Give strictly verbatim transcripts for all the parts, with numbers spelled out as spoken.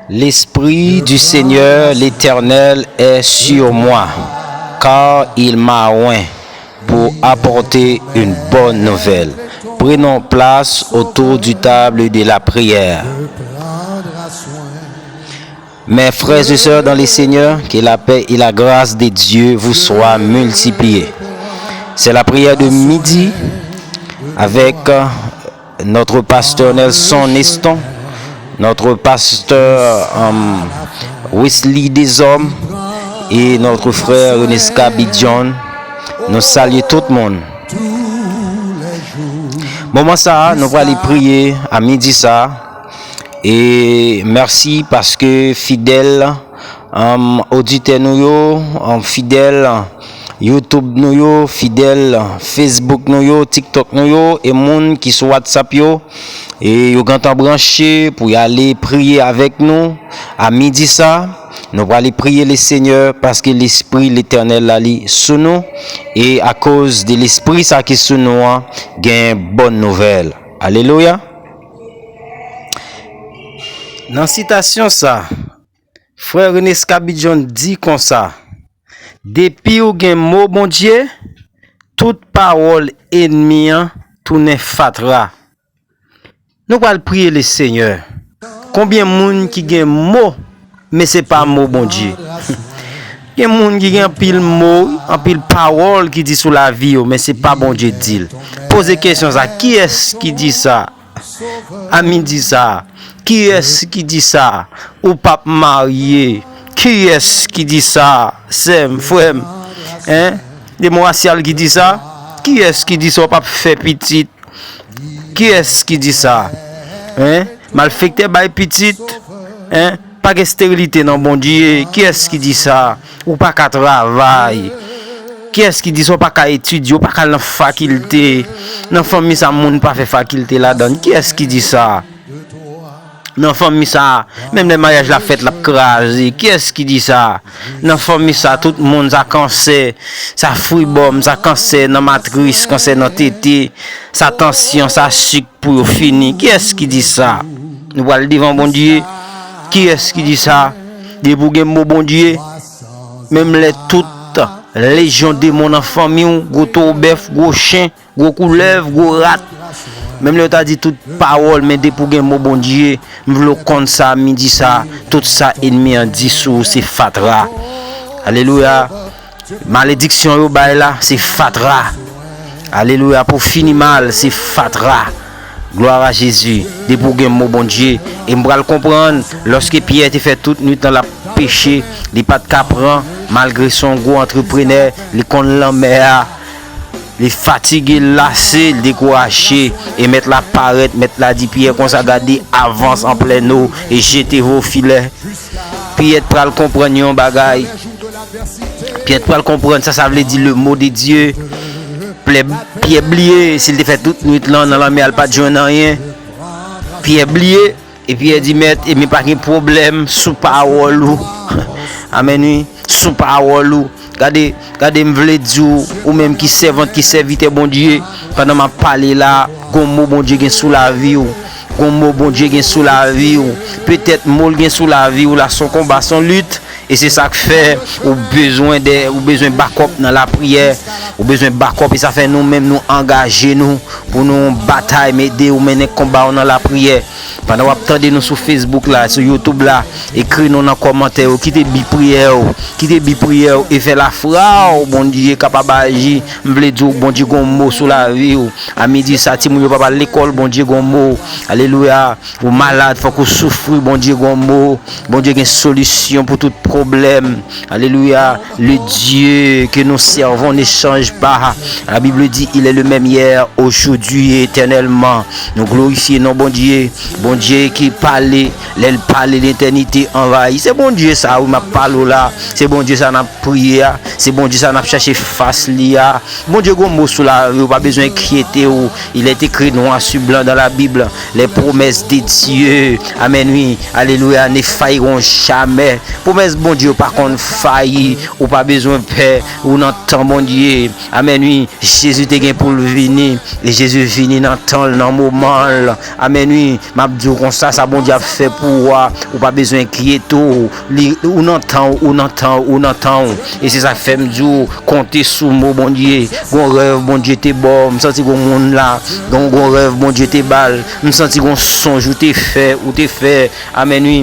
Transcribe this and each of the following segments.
L'Esprit du Seigneur l'Éternel est sur moi, car il m'a oint pour apporter une bonne nouvelle. Prenons place autour du table de la prière. Mes frères et sœurs dans le Seigneur, que la paix et la grâce de Dieu vous soient multipliées. C'est la prière de midi avec euh, notre pasteur Nelson Neston, notre pasteur euh, Wesley Desormes et notre frère Renesca Bidjon. Nou salye tout moun. Moman sa a, nou prale priye a midi sa a. E mèsi paske fidèl um, oditè nou yo, um, fidèl YouTube nou yo, fidèl Facebook nou yo, TikTok nou yo, e moun ki sou WhatsApp yo, e yo gentan branche pou y ale priye avèk nou a midi sa. Nou prale priye le Senyè paske Lespri Letènèl la li sou nou, e akoz de Lespri sa ki sou nou an, gen bòn nouvèl. Alelouya! Nan sitasyon sa, frè René Scabidjon di konsa, depi w gen mo Bondye, tout pawòl ènmi an tounen fatra. Nou pral priye le Senyè. Konbyen moun ki gen mo, men se pa mo Bondye? Gen moun ki gen anpil mo, anpil pawòl ki di sou lavi yo, men se pa Bondye di l. Poze kesyon sa, kiyès ki di sa? A midi sa, kiyès ki di sa? Ou p ap marye. Kiyès ki di sa? Sè m, frè m, en? Demon rasyal ki di sa? Kiyès ki di sa w p ap fè pitit? Kiyès ki di sa? En? Malfektè bay pitit? En? Pa gen sterilite nan Bondye. Kiyès ki di sa? Ou pa ka travay. Kiyès ki di sa? Ou pa ka etidye, ou pa ka al nan fakilte. Nan fanmi sa, moun pa fè fakilte ladan. Kiyès ki di sa? Nan fanmi sa, menm lè maryaj la fèt, l ap kraze. Kiyès ki di sa? Nan fanmi sa, tout moun sa kansè, sa fribòm, sa kansè nan matris, kansè nan tete, sa tansyon, sa sik pou yo fini. Kiyès ki di sa? Nou pral devan Bondye. Kiyès ki di sa? Depi w gen mo Bondye, menm lè tout lejyon demon nan fanmi w, gwo towo bèf, gwo chen, gwo koulèv, gwo rat. Menm lè yo ta di tout pawòl, men depi w gen mo Bondye, m vle w konn sa, midi sa, tout sa ènmi an di sou ou se fatra. Alelouya. Malediksyon yo bay la, se fatra. Alelouya. Pou fini mal, se fatra. Glwa a Jezi. Depi w gen mo Bondye. E m pral konprann, lòske Pyè te fè tout nwit lan l ap peche, li pa t ka pran, malgre se yon gwo antreprenè, li konn lanmè a. Li fatige, lase, li dekouraje. E mèt la parèt, mèt la di Pyè konsa, gade, avans an plèn o e jete vo filè. Pyè t pral konprann yon bagay. Pyè t pral konprann sa sa vle di le mot de Dieu. Pyè, Pyè bliye, si l te fè tout nwit lan nan lanmè a, l pa t jwenn anyen. Pyè bliye. E Pyè di, Mèt, ebyen pa gen pwoblèm, sou pawòl ou. Amèn, wi, sou pawòl ou. Gade, gade, m vle di w, ou menm ki sèvant, ki sèvitè Bondye, pandan m ap pale la, gon mo Bondye gen sou lavi w. Gon mo Bondye gen sou lavi w. Petèt mo l gen sou lavi w la, se yon konba, se yon lit. E se sa k fè ou bezwen de, ou bezwen bakòp nan lapriyè. Ou bezwen bakòp, e sa fè nou menm nou angaje nou pou nou batay, men ede ou mennen konba w nan lapriyè. Pandan w ap tande nou sou Facebook la, sou YouTube la, ekri nou nan kòmantè yo, kite bi priyè w, kite bi priyè w e fè lafwa w Bondye kapab aji. M vle di w Bondye gon mo sou lavi w. A midi sa, timoun yo pa pral lekòl, Bondye gon mo. Alelouya. Ou malad, fòk ou soufri, Bondye gon mo. Bondye gen solisyon pou tout pwoblèm. Alelouya. Le Dieu que nous servons ne change pas. La Bible dit, il est le même hier, aujourd'hui et éternellement. Nou glorifye non Bondye. Bondye ki pale, lè l pale, letènite anvayi. Se Bondye sa, wi, m ap pale w la. Se Bondye sa n ap priye a. Se Bondye sa n ap chache fas li a. Bondye gon mo sou lavi w, pa bezwen enkyete w. Il est écrit noir sur blanc dans la Bible, les promesses de Dieu. Amèn, wi. Alelouya. Ne failleront jamais. Pwomès Bondye, ou pa konn fayi, ou pa bezwen pè, ou nan tan Bondye. Amèn, wi. Jezi te gen pou l vini, e Jezi vini nan tan l, nan moman l. Amèn, wi. M ap di w konsa, sa Bondye ap fè pou ou a, ou pa bezwen enkyete w. Li, ou nan tan w, ou nan tan w, ou nan tan w. E se sa k fè m di w, konte sou mo Bondye. Gon rèv Bondye te ba w, m santi gon moun la, gon, gon rèv Bondye te ba l. M santi gon sonj ou te fè, ou te fè. Amèn, wi.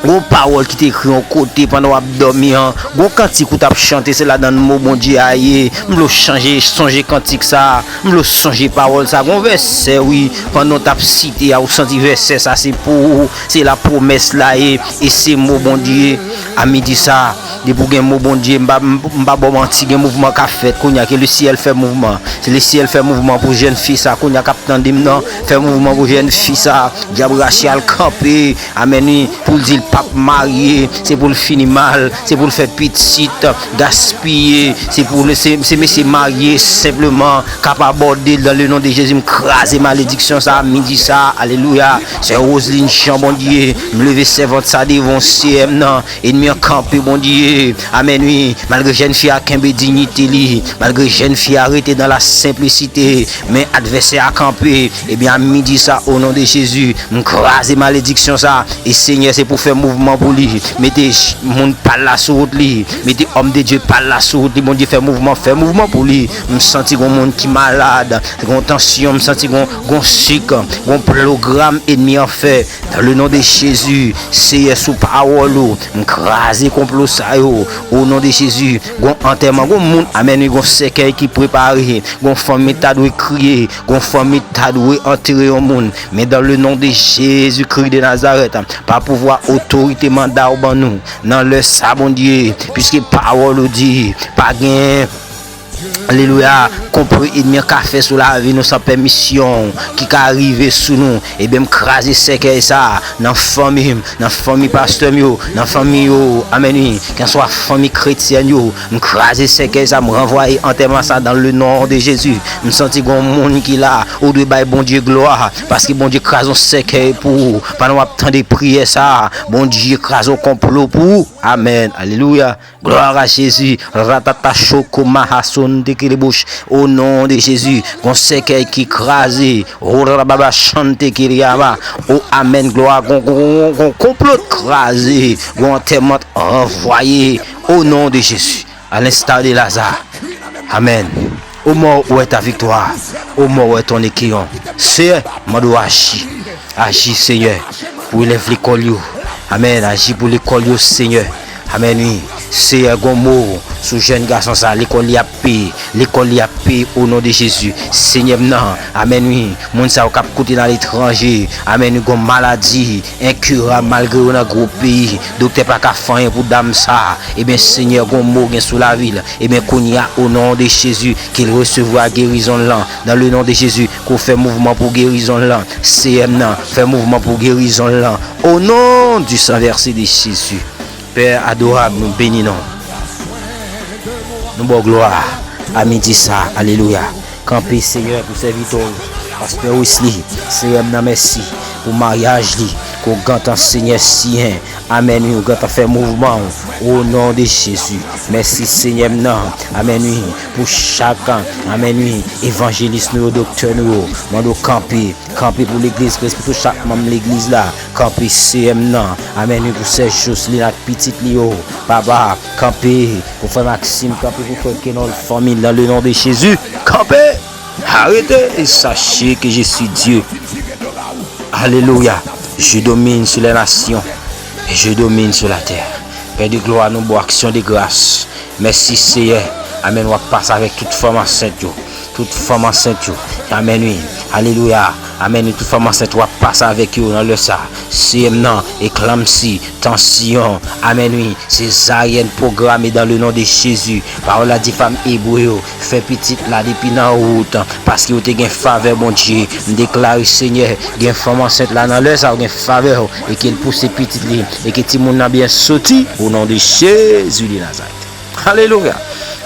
Gon pawòl ki te ekri yon kote pandan w ap dòmi an. Gon kantik ou t ap chante, se ladan mo Bondye a ye. M vle w chanje, sonje kantik sa a. M vle w sonje pawòl sa a. Gon vèsè, wi, pandan w t ap site a, ou santi vèsè sa se pou ou. Se la pwomès la ye. E se mo Bondye. A midi sa a, depi w gen mo Bondye, m pa, m pa ba w manti, gen mouvman k ap fèt. Kounye a ke lesyèl fè mouvman. Se lesyèl fè mouvman pou jèn fi sa. Kounye a k ap tande m nan, fè mouvman pou jèn fi sa. Dyab rache al kanpe. Amèn, wi. Pou l di l p ap marye, se pou l fini mal, se pou l fè pitit, gaspiye, se pou l, se, se mesye marye senpleman k ap abòde l dan le non de Jezi. M kraze malediksyon sa a, midi sa a, alelouya. Sè Roseline Jean, Bondye, m leve sèvant sa devan w, Seyè m nan, enmi an kanpe, Bondye. Amèn, wi. Malgre jèn fi a kenbe diyite li, malgre jèn fi a rete dan la senplisite, men advèsè a kanpe. Ebyen, a midi sa, o non de Jezi, m kraze malediksyon sa. E Senyè, se pou fè mouvman pou li. Mete ch-, moun pa l la sou wout li. Mete òm de Dye pa l la sou wout li. Bondye, fè mouvman, fè mouvman pou li. M santi gon moun ki malad, gon tansyon, m santi gon, gon sik, gon pwogram enmi an fè. Dan le non de Jezi, Seyè, sou pawòl ou, m kraze konplo sa yo. O non de Jezi, gon antèman, gon moun, amèn, wi, gon sèkèy ki prepare, gon fanmi ta dwe kriye, gon fanmi ta dwe antere yon moun. Men dan le non de Jezi Kris de Nazarèt, pa pouvwa, otorite, manda ou ban nou, nan lè sa, Bondye, piske pawòl ou di, pa gen, alelouya, konplo enmi an ka fè sou lavi nou san pèmisyon ki ka rive sou nou. Ebyen, m kraze sèkèy sa a nan fanmi m, nan fanmi pastè m yo, nan fanmi yo, amèn, wi, kenswa fanmi kretyèn yo, m kraze sèkèy sa, m ranvwaye antèman sa dan le non de Jezi. M santi gon moun ki la, ou dwe bay Bondye glwa, paske Bondye kraze yon sèkèy pou ou. Pandan w ap tande priyè sa, Bondye kraze yon konplo pou ou. Amèn. Alelouya. Glwa a Jezi. Ratata choko mahason de kelebouch. O non de Jezi. Gon sèkèy ki kraze. Orababa chante kiriama. O amèn. Glwa. Gon, gon, gon, gon konplo kraze. Gon antèman ranvwaye. O non de Jezi. A l'instar de Lazare. Amèn. Ô mort, où est ta victoire? Ô mort, où est ton aiguillon? Seyè, mande w aji. Aji, Senyè, pou elèv lekòl yo. Amèn. Aji pou lekòl yo, Senyè. Amèn, wi. Seyè, gon mo sou jèn gason sa. Lekòl li ap peye. Lekòl li ap peye, o non de Jezi. Senyè m nan. Amèn, wi. Moun sa yo k ap koute nan letranje. Amèn, wi. Gon maladi enkirab malgre yo nan gwo peyi. Doktè pa ka fè anyen pou dam sa. Ebyen, Senyè, gon mo gen sou lavi l. Ebyen, kounye a, o non de Jezi, ke l resevwa gerizon l lan. Dan le non de Jezi, ke w fè mouvman pou gerizon l lan. Seyè m nan, fè mouvman pou gerizon l lan. O non du sang versé de Jezi. Pè adorab, nou beni non w. Nou ba w glwa a midi sa a. Alelouya. Kanpe, Senyè, pou sèvitè w, pastè Wesley. Seyè m nan, mèsi pou maryaj li. Ke w gentan, Senyè, siyen. Amèn, wi, ou gentan fè mouvman w. O non de Jezi. Mèsi, Senyè m nan. Amèn, wi. Pou chak, amèn, wi, evanjelis nou yo, doktè nou yo. Mande w kanpe. Kanpe pou legliz Kris, pou tout chak manm legliz la. Kanpe, Seyè m nan. Amèn, wi, pou sè Joseline ak pitit li yo. Papa, kanpe pou frè Maxime, kanpe pou frè Kenol, fanmi l, dans le nom de Jésus. Kanpe! Arrêtez et sachez que je suis Dieu. Alelouya. Je domine sur les nations et je domine sur la terre. Pè de glwa, nou ba w aksyon de gras. Mèsi, Seyè. Amèn. W ap pase avèk tout fanm ansent yo. Tout fanm ansent yo. Amèn, wi. Alelouya. Amèn, wi. Tout fanm ansent, w ap pase avèk yo nan lè sa. Seyè m nan, eklanmsi, tansyon. Amèn, wi. Sezaryèn pwograme dans le nom de Jésus. Pawòl la di fanm ebre yo fè pitit la depi nan wout, paske yo te gen favè Bondye. M deklare, Senyè, gen fanm ansent la nan lè sa, yo gen favè, e ke l pouse pitit li, e ke timoun nan byen soti, o non de Jezi de Nazarèt. Alelouya.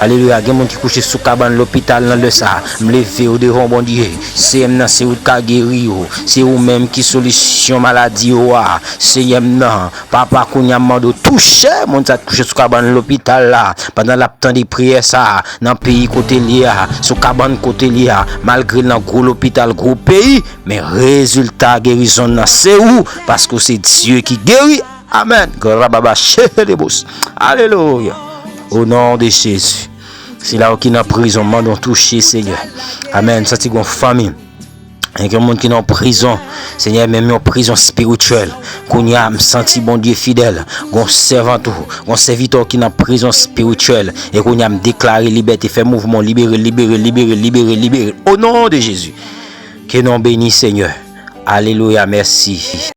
Alelouya, gen moun ki kouche sou kabann lopital nan lè sa a. M leve yo devan Bondye. Seyè m nan, se ou k ka geri yo. Se ou menm ki solisyon maladi yo a. Seyè m nan, papa, kounye a m mande w touche moun sa k kouche sou kabann lopital la. Pandan l ap tande priyè sa a, nan peyi kote l ye a, sou kabann kote l ye a, malgre l nan gwo lopital, gwo peyi, men rezilta gerizon nan se ou, paske w se Dye ki geri. Amèn. Grababa shehelebos. Alelouya. O non de Jezi. Sila yo ki nan prizon, mande w touche, Senyè. Amèn. Santi gon fanmi. Gen yon moun ki nan prizon. Senyè, menm yon prizon espirityèl. Kounye a, m santi Bondye fidèl. Gon sèvant ou, gon sèvitè w ki nan prizon espirityèl. E kounye a, m deklare libète, fè mouvman, libere, libere, libere, libere, libere. O non de Jezi. Ke non beni, Senyè. Alelouya, mèsi.